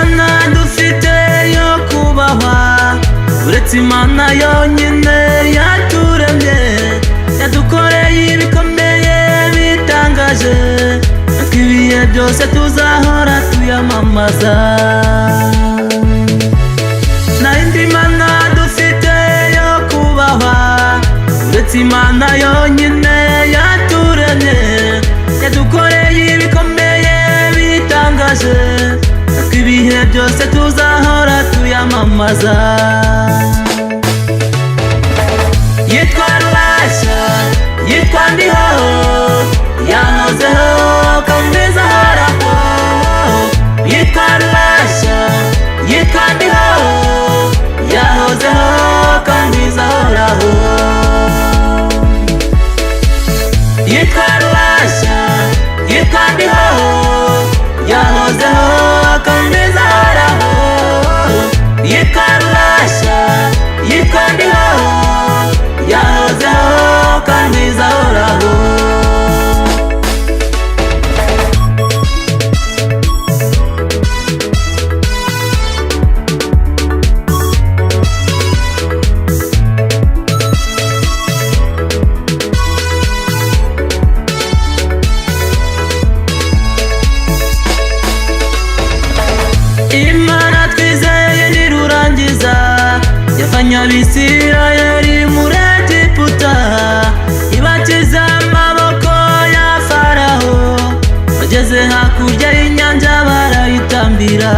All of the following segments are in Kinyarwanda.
Mana dufite yo kubahwa uretse Imana yonyine yaturemye, yadukoreye ibikomeye bitangaje, natwe ibihe byose tuzahora tuyamamaza. Nta yindi Mana dufite yo kubahwa uretse Imana yonyine yaturemye, yadukoreye ibikomeye bitangaje, natwe ibihe byose tuzahora tuyamamaza. Yitwa Rubasha, yitwa Ndiho, yahozeho kandi izahoraho. Yitwa Rubasha, yitwa Ndiho, yahozeho kandi izahoraho. Yitwa Rubasha, yitwa Ndiho, yahozeho kandi izahoraho. Yitwa Rubasha, yitwa Ndiho, yahozeho kandi izahoraho. Imana twizeye nirurangiza, yavanye Abisirayeli muri Egiputa, ibakiza amaboko ya Farawo, bageze hakurya y'inyanja barayitambira.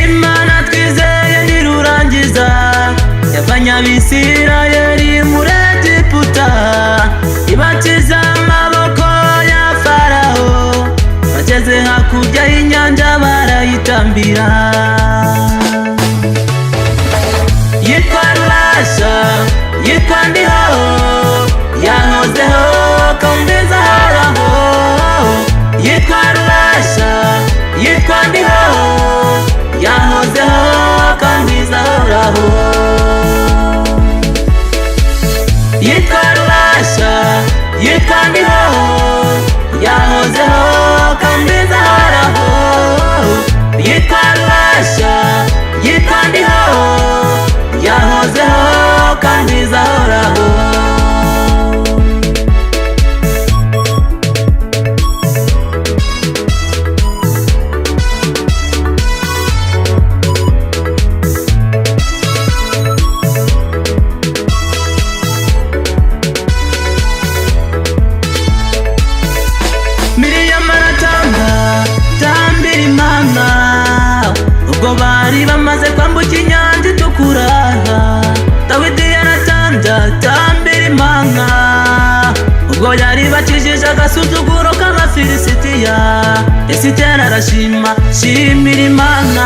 Imana twizeye nirurangiza, yavanye Abisirayeli muri Egiputa, ibakiza amaboko ya Farawo, bageze hakurya y'inyanja barayitambira. Yitwa Rubasha, yitwa Ndiho, yahozeho kandi izahoraho. Yitwa Rubasha, yitwa Ndiho, yahozeho kandi izahoraho. Yitwa Rubasha, yitwa Ndiho, yahozeho kandi izahoraho. Yitwa Rubasha, yitwa Ndiho, yahozeho kandi izahoraho. Miriyamu aratamba tambira Imana, ubwo bari bamaze kwambuka inyanja itukura. Dawidi yaratambye atambira Imana, ubwo yari bakijije agasuzuguro k'Abafilisitiya. Esiteri arashima shimira Imana,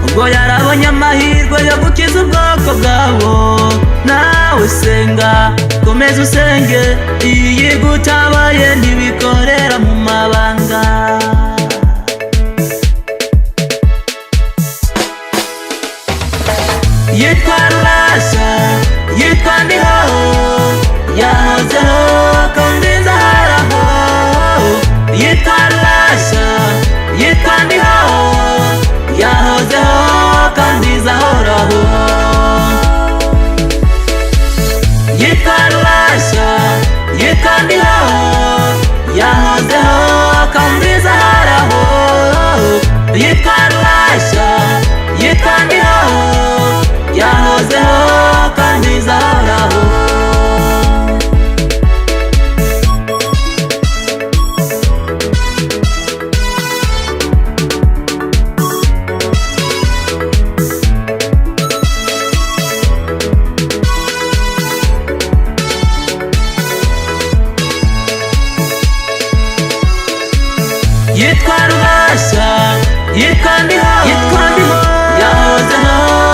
ubwo yarabonye amahirwe yo gukiza ubwoko bwabo. Nawe senga, komeza usenge, iyi igutabaye ntibikorera mu mabanga. Yitwa Rubasha, yitwa Ndiho, yahozeho kandi izahoraho. Yitwa Rubasha, yitwa Ndiho, yahozeho kandi izahoraho. Yitwa Rubasha, yitwa Ndiho, yahozeho kandi izahoraho. Yitwa Rubasha, yitwa Ndiho, yahozeho kandi izahoraho. Yitwa Rubasha, yitwa Ndiho, yitwa Ndiho, yahozeho.